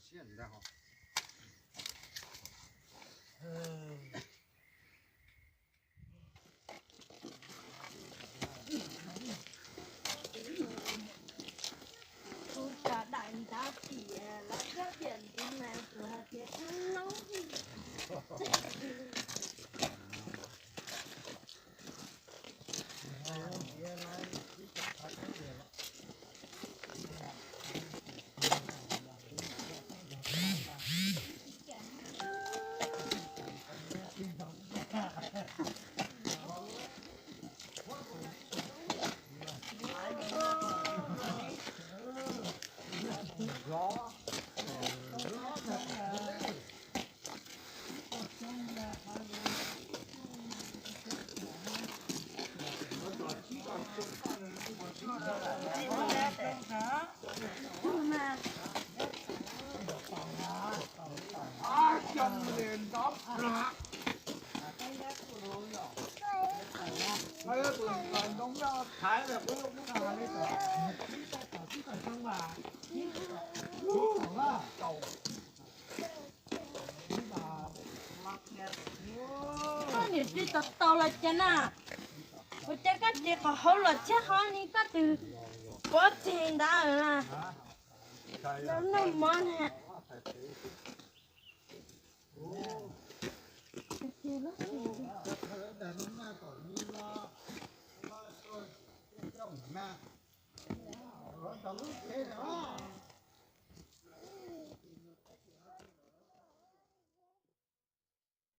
Kuv cov daim ntaub tias lawv cov tias ntiv mas kuv hais tias ub noob. Koj niam tsis tau tau los cas na? Ua cas koj tsis qhov hauv los tshab hov ni koj tus pob teg ntawd na? Noj mov na.